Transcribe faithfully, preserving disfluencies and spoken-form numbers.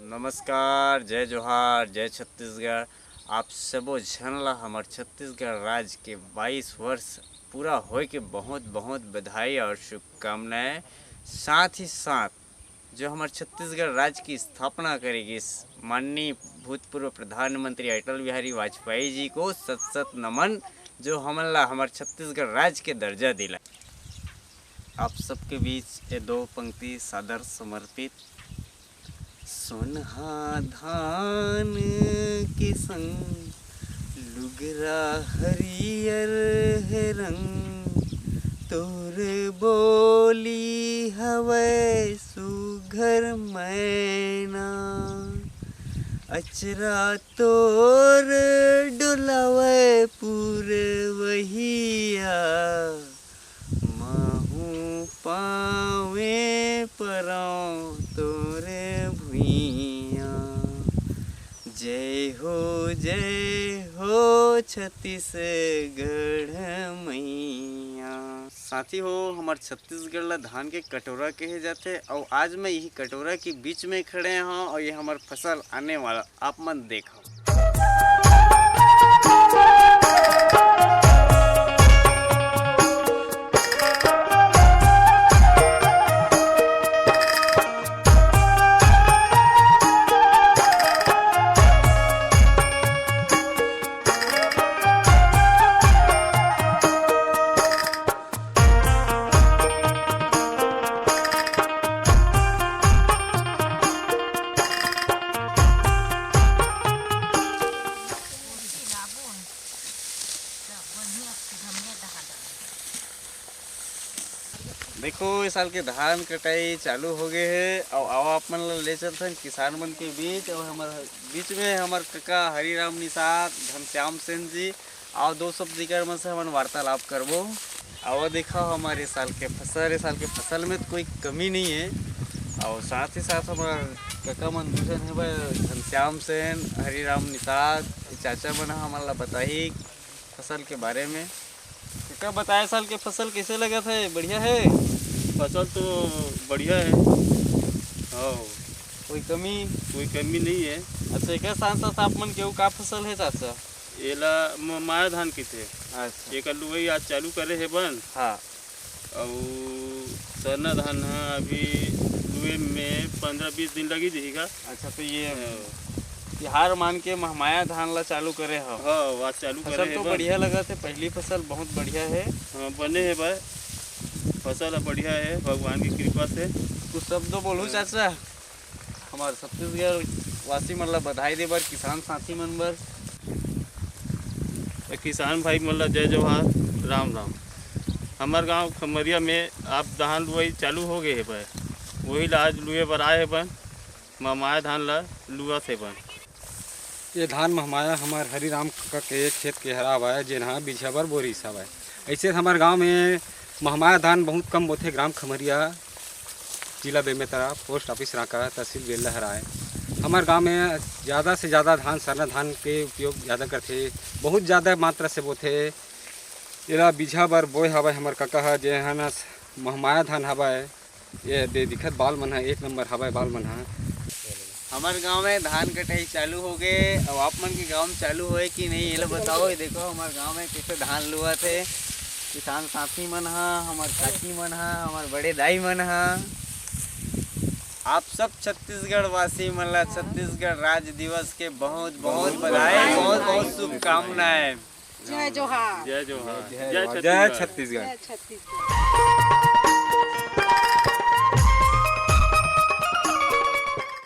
नमस्कार, जय जोहार, जय छत्तीसगढ़। आप सबो झन ला हमर छत्तीसगढ़ राज के बाईस वर्ष पूरा होए के बहुत बहुत बधाई और शुभकामनाएं। साथ ही साथ जो हमर छत्तीसगढ़ राज की स्थापना करे गिस माननीय भूतपूर्व प्रधानमंत्री अटल बिहारी वाजपेयी जी को सत सत नमन, जो हमन ला हमर छत्तीसगढ़ राज के दर्जा दिला। आप सबके बीच ये दो पंक्ति सादर समर्पित। सोनहा धान के संग लुगरा हरियर हे रंग, तोर बोली हवय सुघर मैना, अचरा तोर डोलावय पुरवहिया, महूँ पावे परौं तोरे भुइयां। जय हो, जय हो छत्तीसगढ़ मैया। साथी हो, हमर छत्तीसगढ़ ला धान के कटोरा कहे जाथे, अउ आज मैं यही कटोरा के बीच में खड़े हौं, अउ ये हमर फसल आने वाला आप मन देखव। देखो, ए साल के धान कटाई चालू हो गए हे, अउ आओ आप मन ला ले चलथन किसान मन के बीच। अउ हमर बीच में हमर कका हरिराम निषाद, घनश्याम सेन जी, अउ दो शब्द जिकर मन से हमन वार्तालाप करबो। अउ देखा हमर ए साल के फसल, ए साल के फसल में तो कोई कमी नहीं है। अउ साथ ही साथ हमर कका मन दू झन हे भाई, घनश्याम सेन, हरिराम निषाद, चाचा मन ह हमन ला बताही फसल के बारे में। कका, बताए साल के फसल कैसे लगत है? बढ़िया है? फसल तो बढ़िया है। हाँ। कोई कमी? कोई कमी नहीं है। अच्छा, एकर साथ साथ आप मन के अउ का फसल है चाचा? एला म-, माया धान किथे। अच्छा। एकर लुवई आज चालू करे हे बन। हाँ। अउ सरना धान ह अभी लुए में पंद्रह बीस दिन लगी जही का। अच्छा, तो ये हाँ। तिहार मान के महमाया धान ला चालू करे हव? हाँ, आज चालू करे फसल हे तो बन। बढ़िया लगत हे, पहली फसल बहुत बढ़िया हे। हाँ, बने हे भाई, फसल ह बढ़िया हे भगवान की कृपा से। कुछ शब्द बोलहू हाँ। चाचा, हमर छत्तीसगढ़ वासी मन ला बधाई दे बर, किसान साथी मन बर। ए किसान भाई मन ला जय जोहार, राम राम। हमर गांव खमरिया में आप धान लुवई चालू हो गए हे भाई, वही ला आज लुए बर आए हे बन। महमाया धान ला लुवत हे बन। ये धान महमाया हमर हरिराम कका के खेत के हरा हवय, जेन ह बिजहा बर बोरिस हवय। अइसे हमर गांव में महमाया धान बहुत कम बोथे। ग्राम खमरिया, जिला बेमेतरा, पोस्ट ऑफिस रांका, तहसील बेलदहरा आय। हमर गांव में ज़्यादा से ज़्यादा धान सरना धान के उपयोग ज़्यादा करथे, बहुत ज़्यादा मात्रा से बोथे। एला बिजहा बर बोए हवय हमर कका ह, जेन ह महमाया धान हवय। ये दे दिखत बाल मन ह एक नंबर हवय, बाल मन ह। हमर गांव में धान कटाई चालू हो गए। अब आप मन के गांव में चालू होए कि नहीं, ये ला बताओ। ये देखो हमर गांव में कैसे धान लुवत हे। किसान साथी मन ह, हमर काकी मन ह, हमर बड़े दाई मन ह, आप सब छत्तीसगढ़ वासी मन ला छत्तीसगढ़ राज्य दिवस के बहुत बहुत बधाई, बहुत बहुत शुभकामनाएं। जय जोहार। जय जोहार। जय जय जोहार। जय जय छत्तीसगढ़। छत्तीसगढ़। जय छत्तीसगढ़।